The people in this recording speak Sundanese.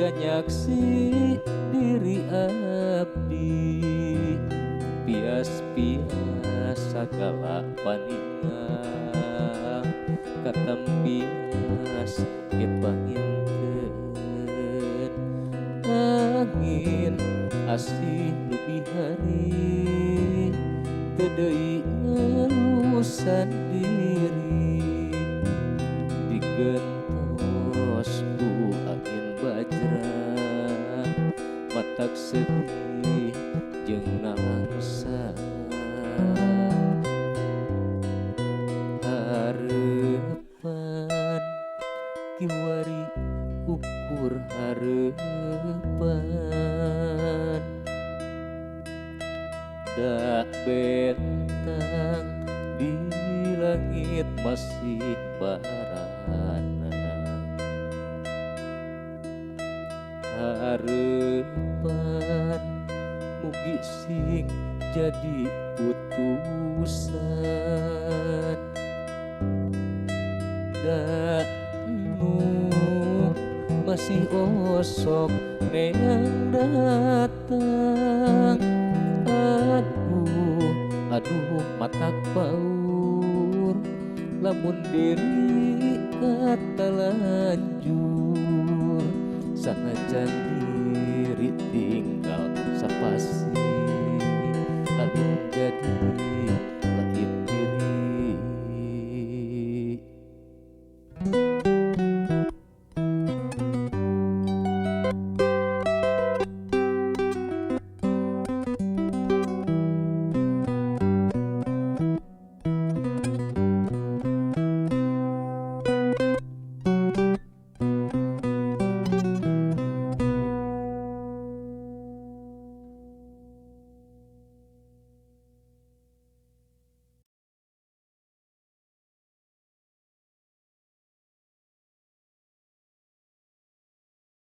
Siga nyaksi diri abdi pias-pias sagala paningal katembias ge panginten angin asih nu bihari teu deui ngelusan diri digentos ku angin bajra matak sedih jeung nalangsa harepan kiwari ukur harepan dak bentang di langit masih barana harepan mugi sing jadi putusan dak nu masih osok neang datang aduh aduh matak paur lamun diri kata lanjur sanajan